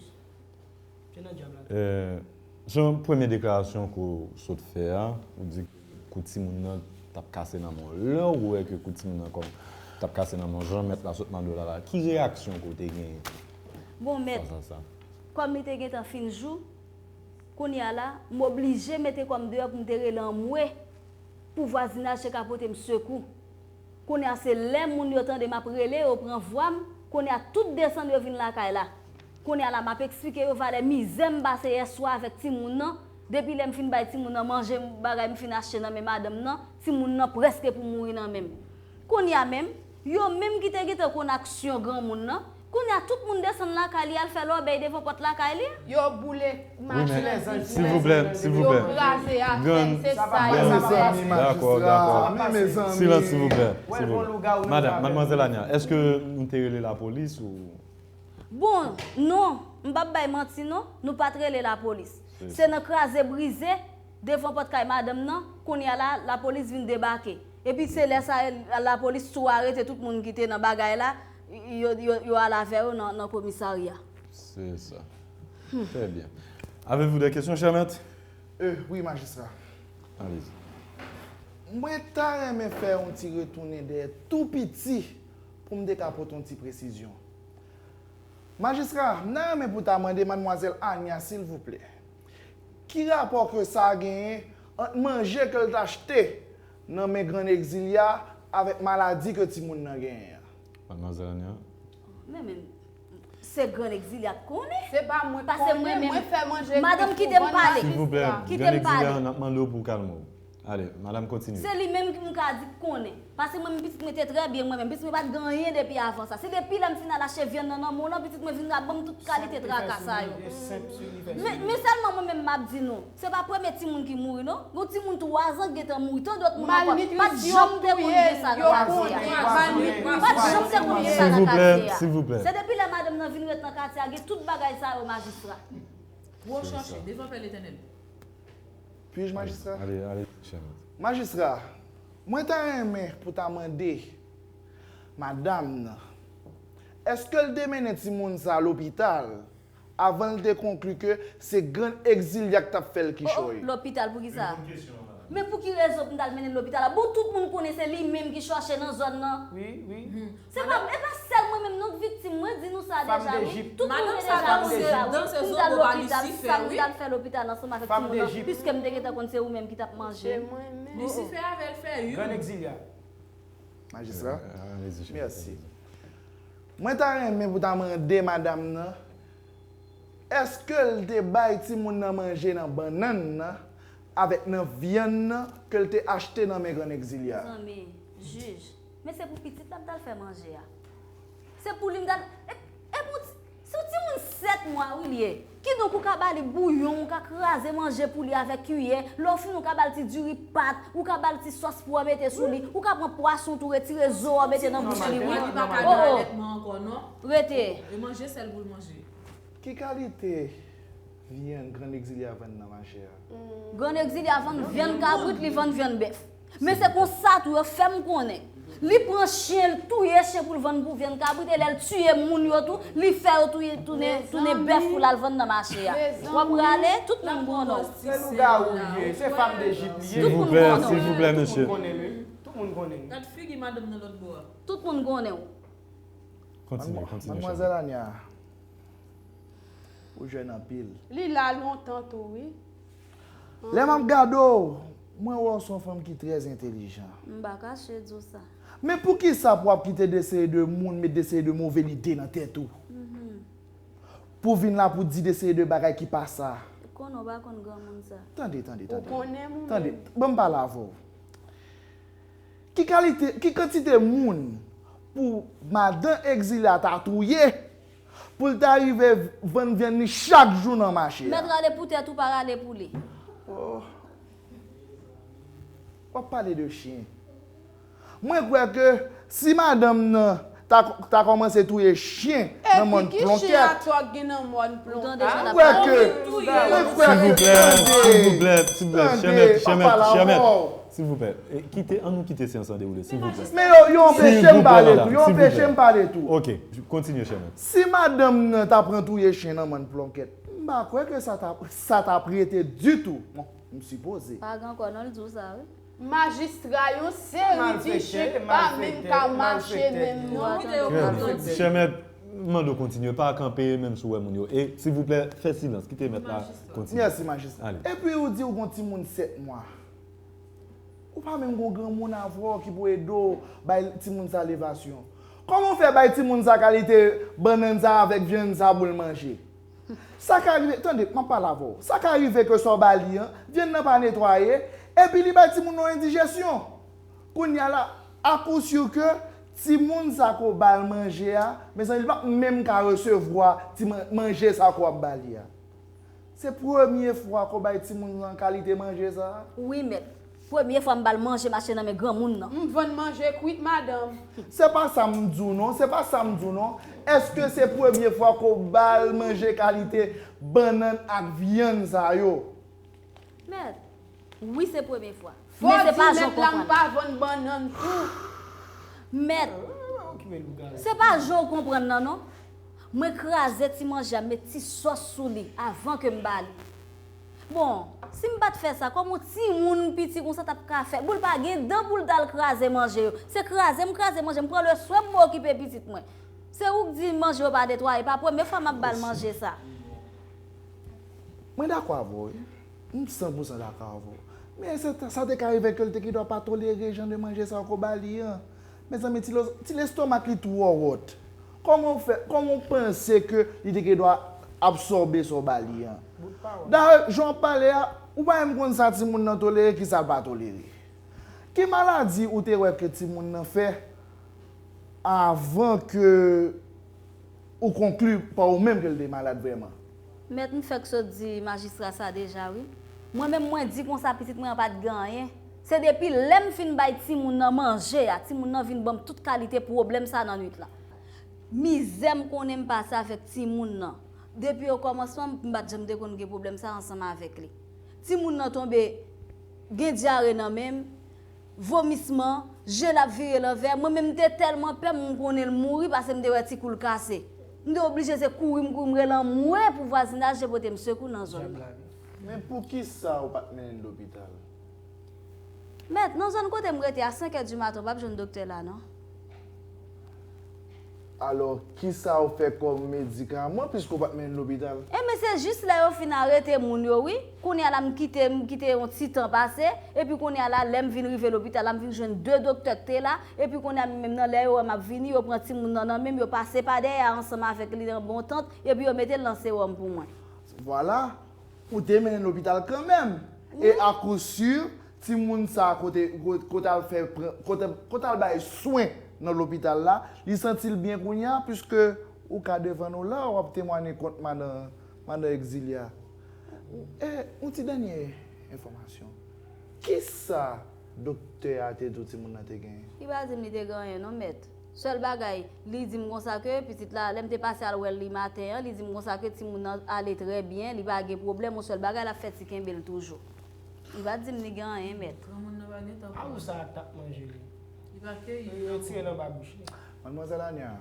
jij. Eh, jan premye deklarasyon ke w sot fè a, ou di kou timoun nan t ap kase nan men w. Lè w wè ke kou timoun nan kòm t ap kase nan men w, jan mèt la sot mande w la la, ki reyaksyon ke w te genyen? Bon mèt, kòm li te gentan fin jou, kounye a la, m oblije mete kò m deyò pou m te rele anmwe pou vwazinaj te ka pote m sekou. Kounye a se lè moun yo tande m ap rele, yo pran vwa m, kounye a tout desann yo vin lakay la. Kounye a la m ap eksplike yo valè mizè m pase yèswa avèk timoun nan, depi lè m fin bay timoun nan manje, bagay m fin achte nan men madanm nan, timoun nan prèske pou mouri nan men m. Kounye a menm, yo menm ki te gentan konn aksyon granmoun nan, kounye a tout moun desann lakay li al fè lòbèy devan pòt lakay li. Yo boule machin an, silvouplè, silvouplè. Yo kraze afè l, se sa yo Dakò, dakò. Silans silvouplè. Madam, madmwazèl Ania, èske nou te rele lapolis ou? Bon, non, m p ap bay manti non, nou pa t rele lapolis. Se nan kraze brize devan pòt kay madanm nan, kounye a la, lapolis vin debake. Epi se lè sa lapolis tou arete tout moun ki te nan bagay la, yo, yo, yo al avè yo nan, nan komisarya. Se sa. Très bien. Avez-vous des questions, cher maître? Euh, wi, majistra. Allez-y. Mwen ta renmen fè yon ti retounen dèyè tou piti pou m te ka pote yon ti presizyon. Majistra, m ta renmen pou ta mande madmwazèl Ania, silvouplè. Ki rapò ke sa genyen ant manje ke l t achte nan men Grann Egzilya avèk maladi ke timoun nan genyen an? Madmwazèl Ania. Men menm, se Grann Egzilya k konnen. Se pa mwen k Pase mwen konnen, menm. Mwen fè manje Madanm, kwit kite m pou pale. vann Silvouplè, majistra. Kite Grann m pale. Egzilya, n ap mande w pou w kalme w. Ale, madanm, kontinye. Se li menm ki m ka di k konnen. Pase mwen menm pitit mwen te trè byen mwen menm. Pitit mwen pa t gen anyen depi avan sa. Se depi lè m fin al achte vyann nan nan mòn nan, pitit mwen vin ap ban m tout kalite traka sa yo. Men men sèlman mwen menm m ap di nou, se pa premye timoun ki mouri non. Gon timoun twazan k gentan mouri. Tan dòt moun ankò. Pa t janm te konn gen sa nan katye a. Pa t janm te konn gen sa nan katye a. Silvouplè. Se depi lè madanm nan vin ret nan katye a, gen tout bagay sa yo, majistra. Wo chache, devan pè Letènèl. Puis-je, majistra? Ale, ale, chè mèt. Majistra, mwen ta renmen pou ta mande madanm nan, èske l te mennen timoun sa lopital avan l te konkli ke se Grann Egzilya k t ap fè l Oh, kichòy? Lopital pou kisa? Men pou ki rezon pou m t al mennen l lopital la? Bon, tout moun konnen se li menm ki chache nan zòn nan. Wi, wi. Se pa, e pa sèl mwen menm non k viktim, mwen di nou sa deja wi. Tout moun te deja konn sa wi. Pou m t al lopital, sa m t al fè lopital ansanm avèk timoun nan, piske m te gentan konn se ou menm ki t ap manje. Se mwen menm. Lisifè avè l fè yu. Grann Egzilya. Majistra? Alezi, chè. Mèsi. Mwen ta renmen pou ta mande madanm nan, èske l te bay timoun nan manje nan bannann nan avèk nan vyann nan ke l te achte nan men Grann Egzilya? Zanmi, jij, men se pou pitit la m t al fè manje a. Se pou li m t al, e, e pou ti, se yon timoun sèt mwa wi li ye. Kidonk ou ka ba li bouyon, ou ka kraze manje pou li avèk kiyè, lè w fini ou ka ba l ti diri pat, ou ka ba l ti sòs pou w mete sou li, ou ka pran pwason tou retire zo a mete nan bouch li wi. Li pa ka nan alètman ankò non. Rete. E manje sèl pou l manje. Ki kalite vyann Grann Egzilya vann nan mache a? Grann Egzilya vann vyann kabrit, li vann vyann bèf. Men se konsa tou yo fè m konnen. Li pran chen, l touye chen pou l vann pou vyann kabrit, e lè l tiye moun yo tou, li fè yo touye, tounen, tounen bèf pou l al vann nan mache a. W ap rale, tout moun konnen w. Se lougawou li ye, se fanm de jip li ye. Tout moun Silvouplè, konnen w. Silvouplè, Tout mesye. Moun konnen li. Tout moun konnen li. Gad figi madanm nan lòt bò a. Tout moun konnen w. Kontinye, kontinye. Madmwazèl Ania, ou jèn anpil. Li la lontan tou wi. Lè m ap gade w, mwen wè w se yon fanm ki trè entelijan. M pa kache di w sa. Men poukisa pou w ap kite de seri de moun met de seri de move lide nan tèt ou? Pou w vin la pou w di de seri de bagay ki pa sa. Konnen w pa konn granmoun sa. Tande, tande, Ou tande. konnen mwen Tande, menm. Ban m pale avè w. Ki kalite, ki kantite moun pou madan Egzilya ta touye pou l ta rive vann vyann li chak jou nan mache a? Mèt rale pou tèt ou pa rale pou li. Oh. W ap pale de chen. Mwen kwè ke si madanm nan ta, ta kòmanse touye chen nan mòn Plonkèt. Epi ki chen atò k gen nan mòn Plonkèt? Mwen kwè ke, mwen kwè ke, Silvouplè, silvouplè, silvouplè, tande, chè mèt, chè pa mèt, pale chè mèt. avè w. Silvouplè, e, kite, ann nou kite seyans lan dewoule, silvouplè. Men yo, yo anpeche m Silvouplè, pale madanm, tou, yo anpeche silvouplè. M pale tou. Ok, kontinye, chè mèt. Si madanm nan ta pran touye chen nan mòn Plonkèt, m pa kwè ke sa t ap, sa t ap rete ditou. Bon, m sipoze. Pa gen ankò non, l di w sa wi. Majistra, yon seri ti chen pa menm ka mache menm non. Chè mèt, m mande w kontinye, pa kanpe menm si w wè moun yo. E, silvouplè, fè silans, kite mèt la kontinye. Mèsi, majistra. Ale. Epi ou di w gon timoun sèt mwa. Ou pa menm gon granmoun avè w ki pou ede w bay timoun sa levasyon. Kòman w fè bay timoun sa kalite bannann sa avèk vyann sa pou l manje? Sa ka rive, tande, m ap pale avè w. Sa ka rive ke sa w ba li an, vyann nan pa netwaye, epi li bay timoun nan yon endijesyon. Kounye a la, a kou si ke timoun sa ke w ba l manje a, mezanmi, li p ap menm ka resevwa ti man-, manje sa ke w ap ba li a. Se premye fwa ke w bay timoun nan kalite manje sa a? Wi, mèt. Premye fwa m ba l manje mache nan men granmoun nan. M vann manje kwit, madanm. Se pa sa m di w non, se pa sa m di w non. Èske se premye fwa ke w ba l manje kalite bannann ak vyann sa yo? Mèt, wi, se premye fwa. Fò di mèt la m pa vann bannann tou. Mèt, se pa jan w konprann nan non. Mwen kraze ti manje a, met ti sòs sou li avan ke m ba li. Bon, si m pa t fè sa, kòman yon timoun piti konsa t ap ka fè? Bon, l pa gen dan pou l t al kraze manje yo. Se kraze m kraze manje, m pran leswen m okipe pitit mwen. Se ou k di manje yo pa netwaye, pa premye fwa m ap ba l manje sa. Mwen dakò avè w, wi. M san pou san dakò avè w. Men sa, sa te ka rive ke l te gen dwa pa tolere jan de manje sa yo ke w ba li an. Mezanmi, ti, ti lestomak li twò wòt. Kòman w fè, kòman w panse ke li te gen dwa absòbe sa w ba li an? Dayè, jan w ap pale a, ou pa menm konn sa timoun nan tolere, ki sa l pa tolere. Ki maladi ou te wè ke timoun nan fè avan ke ou konkli pa ou menm ke l te malad vrèman? Mèt, m fèk sot di majistra sa deja, wi. Mwen menm, mwen di konsa pitit mwen an pa t gen anyen. Se depi lè m fin bay timoun nan manje a, timoun nan vin ban m tout kalite pwoblèm sa nan nwit lan. Mizè m konnen m pase avèk timoun nan. Depi okòmansman, m pa t janm te konn gen pwoblèm sa ansanm avèk li. Timoun nan tonbe gen dyare nan men m, vomisman, je l ap vire lanvè. Mwen menm, m te tèlman pè, m konnen l mouri, paske m te wè ti kou l kase. M te oblije se kouri m kouri m rele anmwe pou vwazinaj te pote m sekou nan zòn nan. Men poukisa ou pa t mennen l lopital? Mèt, nan zòn kote m rete, a senk è di maten, ou p ap jwenn doktè la, non. Alò, kisa w fè kòm medikaman, piske w pa t mennen l lopital? Enben, se jis lè yo fin arete moun yo, wi. Kounye a la, m kite, m kite yon ti tan pase, epi kounye a la, lè m vin rive lopital la, m vin jwenn de doktè k te la, epi kounye a, menm nan lè yo wè m ap vini, yo pran timoun nan nan men m, yo pase pa dèyè a ansanm avèk li nan bon tant, epi yo mete l nan sewòm pou mwen. Vwala, ou te mennen l lopital kanmenm. E akousir, timoun sa a kote, kote, kote al fè pran, kote, kote al bay swen nan lopital la, li santi l byen kounye a, piske ou ka devan nou la, w ap temwanye kont madan, madan Egzilia. E, yon ti dènye enfòmasyon. Kisa doktè a te di w timoun nan te genyen? Li pa di m li te gen anyen non, mèt. Sèl bagay, li di m konsa ke pitit la, lè m te pase al wè l li maten an, li di m konsa ke timoun nan ale trè byen, li pa gen pwoblèm, yon sèl bagay l ap fè ti kenbe l toujou. Li pa t di m li gen anyen, mèt. Granmoun nan pa gen tan pou... A ou sa t ap manje li? Li pa keyi. Li retire l anba bouch li. Madmwazèl Ania,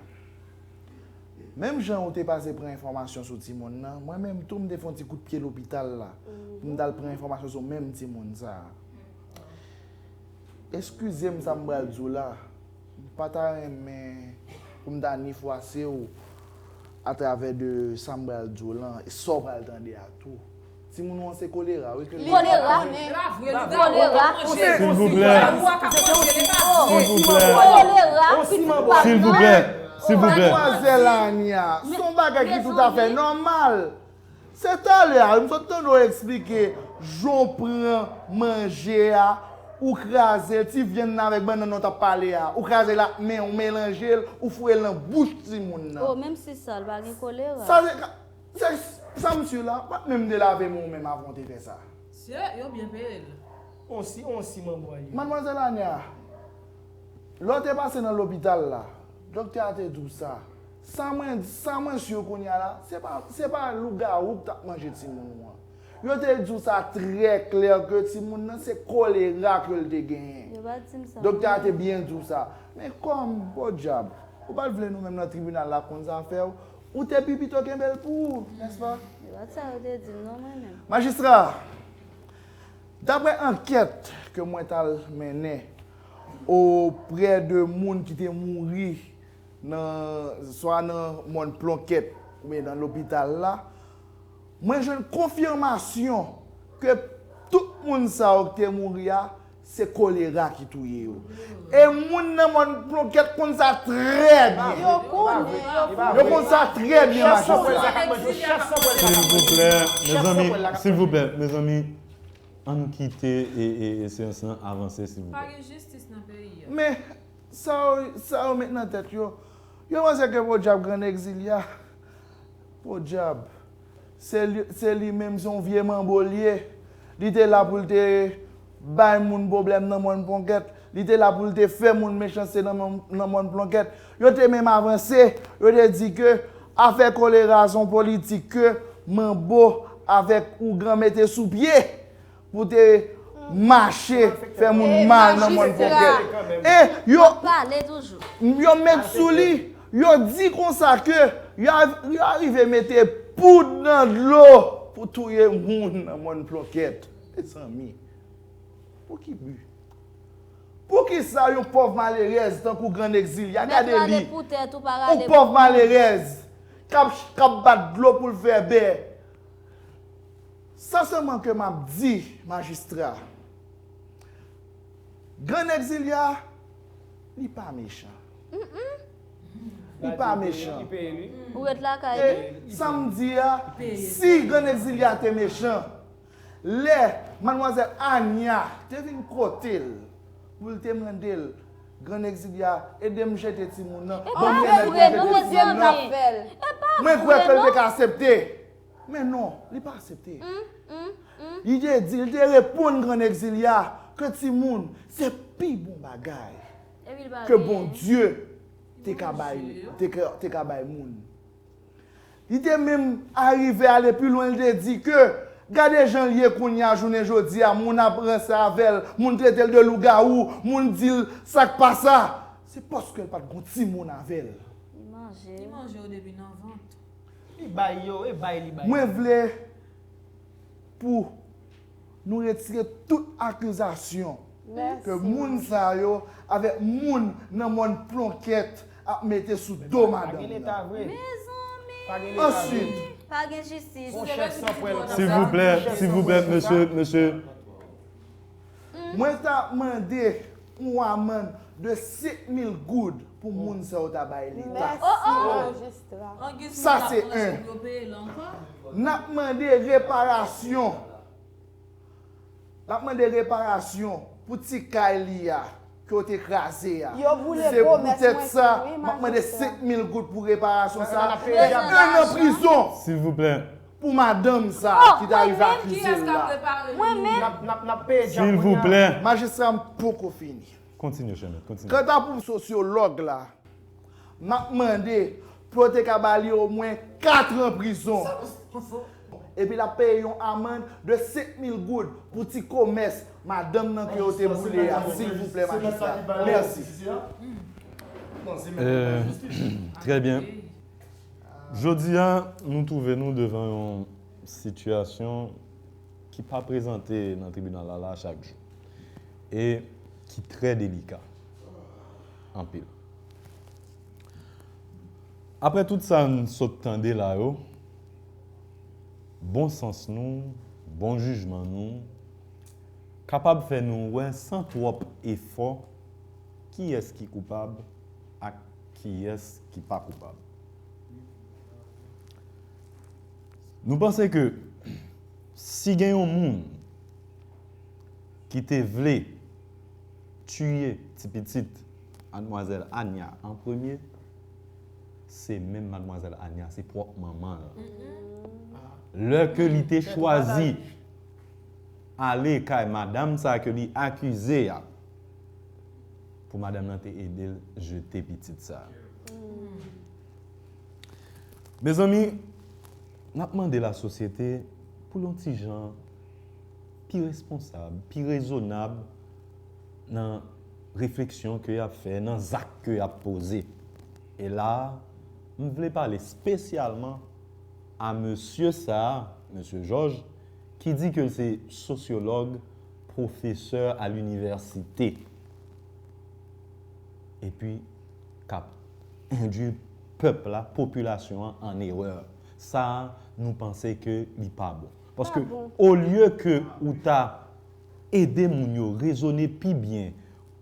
menm jan ou te pase pran enfòmasyon sou timoun nan, mwen menm tou m te fè yon ti kout pye lopital la pou m t al pran enfòmasyon sou menm timoun sa a. Eskize m sa m pral di w la, m pa ta renmen pou m ta nifwase w atravè de sa m pral di w lan, e sa w pral tande a tou. Timoun ou an se kolera, wi, ke l... Kolera? Kolera? Silvouplè. Silvouplè. Kolera? Silvouplè. Silvouplè. Madmwazèl Ania, se yon bagay ki toutafè nòmal. Se talè a, m sot tande w eksplike jan w pran manje a, ou kraze l, ti vyann nan avèk bannann nan w t ap pale a, ou kraze l ak men w, melanje l, ou foure l nan bouch timoun nan. Oh, menm si sa, l pa gen kolera. Sa se ka, se, sa m si la, w pa t menm te lave men w menm avan w te fè sa. Se yo byen peye l. On si, on si manbo a ye. Madmwazèl Ania, lè w te pase nan lopital la, doktè a te di w sa. Sa mwen, sa mwen si kounye a la, se pa, se pa lougawou k t ap manje timoun ou an. Yo te di w sa trè klè ke timoun nan se kolera ke l te genyen. Yo pa t di m sa. Doktè a te byen di w sa. Men kòm, podyab, ou pa t vle nou menm nan tribinal la konn zafè w, ou te pi pito kenbe l pou ou, nèspa? Yo pa t sa yo te di m non, mwen menm. Majistra, daprè ankèt ke mwen t al mennen oprè de moun ki te mouri nan, swa nan mòn Plonkèt oubyen nan lopital la, mwen jwenn konfimasyon ke tout moun sa yo ki te mouri a, se kolera ki touye yo. E moun nan mòn Plonkèt konn sa trè byen. Yo konnen, yo konnen. Yo konn sa trè byen, majistra. Silvouplè, mezanmi, silvouplè, mezanmi, ann kite e, e, e seyans lan avanse, silvouplè. Pa gen jistis nan peyi a. Men, sa yo, sa yo met nan tèt yo, yo panse ke podyab Grann Egzilya, podyab, se li, se li menm, se yon vye manbo l ye. Li te la pou l te bay moun pwoblèm nan mòn Plonkèt. Li te la pou l te fè moun mechanste nan mòn, nan mòn Plonkèt. Yo te menm avanse, yo te di ke afè kolera se yon politik ke manbo avèk ougan mete sou pye pou te mache fè moun mal nan mòn Plonkèt. E yo, yo met sou li, yo di konsa ke yo, yo arive mete poud nan dlo pou touye moun nan mòn Plonkèt. Mezanmi, pou ki bi? Poukisa yon pòv malerèz tankou Grann Egzilya, gade li, yon pòv malerèz k ap, k ap bat dlo pou l fè bè. Sa sèlman ke m ap di, majistra, Grann Egzilya, li pa mechan. Li pa mechan. Ou ret lakay li. E sa m di a, si Grann Egzilya te mechan, lè madmwazèl Anya te vin kote l pou l te mande l, Grann Egzilya, ede m jete timoun nan, ban m pèmèt mwen jete timoun nan, mwen kwè ke l te ka aksepte. Men non, li pa aksepte. Li te di, li te reponn Grann Egzilya ke timoun se pi bon bagay ke Bondye te ka bay, te ka, te ka bay moun. Li te menm arive ale pi lwen, li te di ke gade jan l ye kounye a, jounen jodi a, moun ap ranse avè l, moun trete l de lougawou, moun di l sa k pa sa. Se paske l pa t gon timoun avè l. Li manje. Li manje yo depi nan vant. Li bay yo, e bay li bay. Mwen vle pou nou retire tout akizasyon ke moun sa yo avèk moun nan mòn Plonkèt ap mete sou do madanm nan. Mezanmi. Answit, pa gen jistis. Yon chèf san pwèl konsa. Silvouplè, silvouplè, mesye, mesye. Mwen ta mande yon amann de senk mil goud pou moun sa yo ta bay leta. Sa se en. N ap mande reparasyon. N ap mande reparasyon pou ti kay li a ke yo te kraze a. Se poutèt sa m ap mande senk mil goud pou reparasyon sa a. E en an prizon. Silvouplè. Pou madanm sa ki ta rive akize l la. Mwen menm. N ap peye djab. Silvouplè. Majistra, m poko fini. Kontinye, chè mèt, kontinye. Kanta pou sosyològ la, m ap mande pou yo te ka ba li omwen kat an prizon. Epi l ap peye yon amann de senk mil goud pou ti komès madanm nan ke yo te boule a, silvouplè, majistra. Mèsi. Trè byen. Jodi a, nou twouve nou devan yon sitiyasyon ki pa prezante nan tribinal la, la chak jou e ki trè delika anpil. Apre tout sa n sot tande la yo, bon sans nou, bon jijman nou, kapab fè nou wè san twòp efò kiyès ki koupab ak kiyès ki pa koupab. Nou panse ke si gen yon moun ki te vle tiye ti pitit madmwazèl Anya an premye, se menm madmwazèl Anya, se pwòp manman l. Lè ke li te chwazi ale kay madanm sa ke li akize a, pou madanm nan te ede l jete pitit sa. Mezanmi, n ap mande lasosyete pou l yon ti jan pi responsab, pi rezonab nan refleksyon ke y ap fè, nan zak ke y ap poze. E la a, m vle pale espesyalman a mesye sa a, mesye Jòj, ki di ke l se sosyològ, pwofesè a linivèsite, epi k ap endwi pèp la, popilasyon an, an erè. Sa a, nou panse ke li pa bon. Paske, olye ke ou ta ede moun yo rezone pi byen,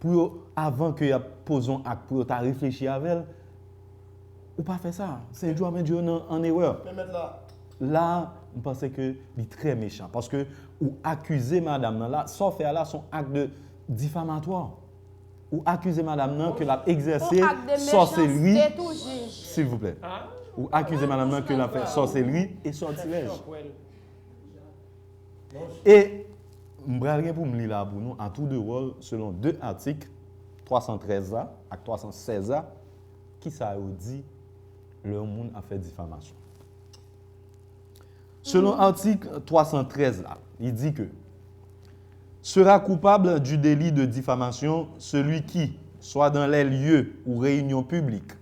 pou yo, avan ke y ap poze yon ak, pou yo ta reflechi avè l, ou pa fè sa. Se endwi w ap endwi yo nan, an erè. La a, m panse ke li trè mechan. Paske ou akize madanm nan la, sa w fè a la, se yon ak de difamatwa. Ou akize madanm nan ke l ap egzèse sòsèlri. Silvouplè. Ou akize madanm nan ke l ap fè sòsèlri e sòtirèj. E m pral gen pou m li la pou nou, à tour de rôle, selon de atik, twa san trèz la ak twa san sèz la, kisa yo di lè yon moun ap fè difamasyon. Selon atik twa san trèz la, li di ke sera coupable du délit de diffamation celui qui, soit dans les lieux ou réunions publiques,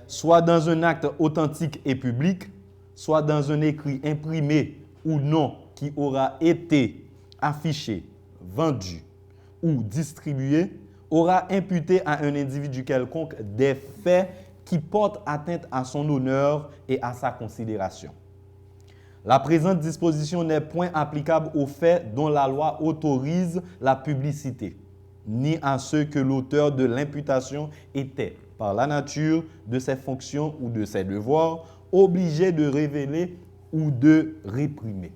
soit dans un acte authentique et public, soit dans un écrit imprimé ou non qui aura été affiché, vendu ou distribué, aura imputé à un individu quelconque des faits qui portent atteinte à son honneur et à sa considération. La présente disposition n'est point applicable aux faits dont la loi autorise la publicité, ni à ceux que l'auteur de l'imputation était, par la nature de ses fonctions ou de ses devoirs, obligé de révéler ou de réprimer.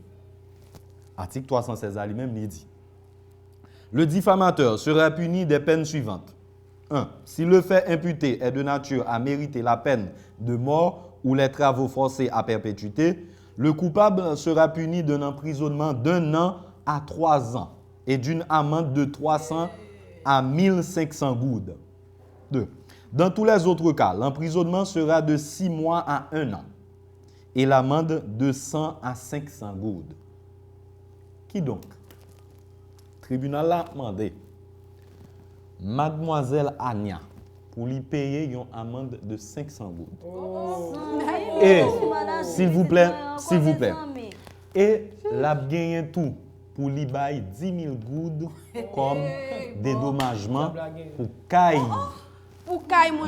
Atik twa san sèz la, li menm, li di, le diffamateur sera puni des peines suivantes. Un. Si le fait imputé est de nature à mériter la peine de mort ou les travaux forcés à perpétuité, le coupable sera puni d'un emprisonnement d'un an à trois ans et d'une amende de trois cents à mille cinq cents gourdes. Deux. Dans tous les autres cas, l'emprisonnement sera de six mois à un an et l'amende de cent à cinq cents gourdes. Kidonk, tribinal la ap mande Madmwazèl Ania pou li peye yon amand de senk san goud. E, silvouplè, silvouplè. E l ap genyen tou pou li bay dis mil goud kòm dedomajman pou kay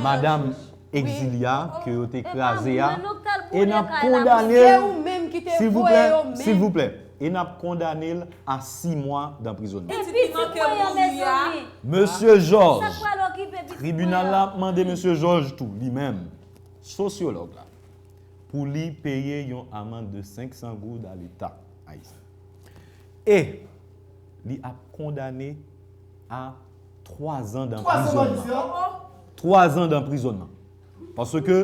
madanm Exilia ke yo te kraze a. E n ap kondane l, silvouplè, silvouplè. E n ap kondane l a sis mwa danprizònman. Mesye Jòj, tribinal la ap mande Mesye Jòj tou, li menm, sosyològ la, pou li peye yon amand de senk san goud a Leta ayisyen. E li ap kondane a twa zan danprizònman. Twa zan danprizònman. Paske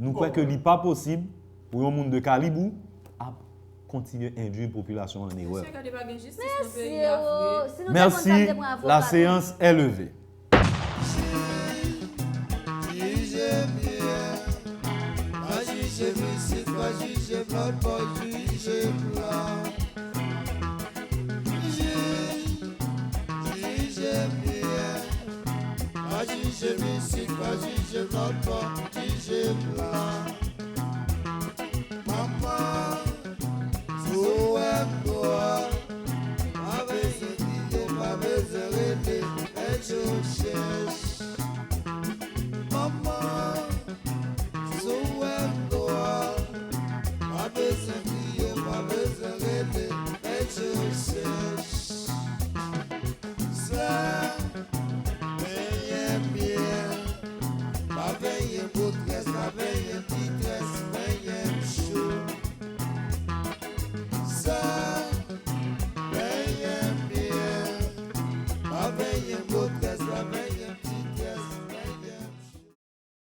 nou kwè ke li pa posib pou yon moun de kalib ou ap kontinye endwi popilasyon an erè. Mesye, gade pa gen jistis nan peyi a vre. Mèsi, la séance est levée. Jije byen, pa jije m isit, pa jije m lòt bò, jije m la. Jij, jije m byen, pa jije m isit, pa jije m lòt bò, jije m la. Manman, si w wè m dwòl, pa bezwen kriye, pa bezwen rele, mèt yo chèche.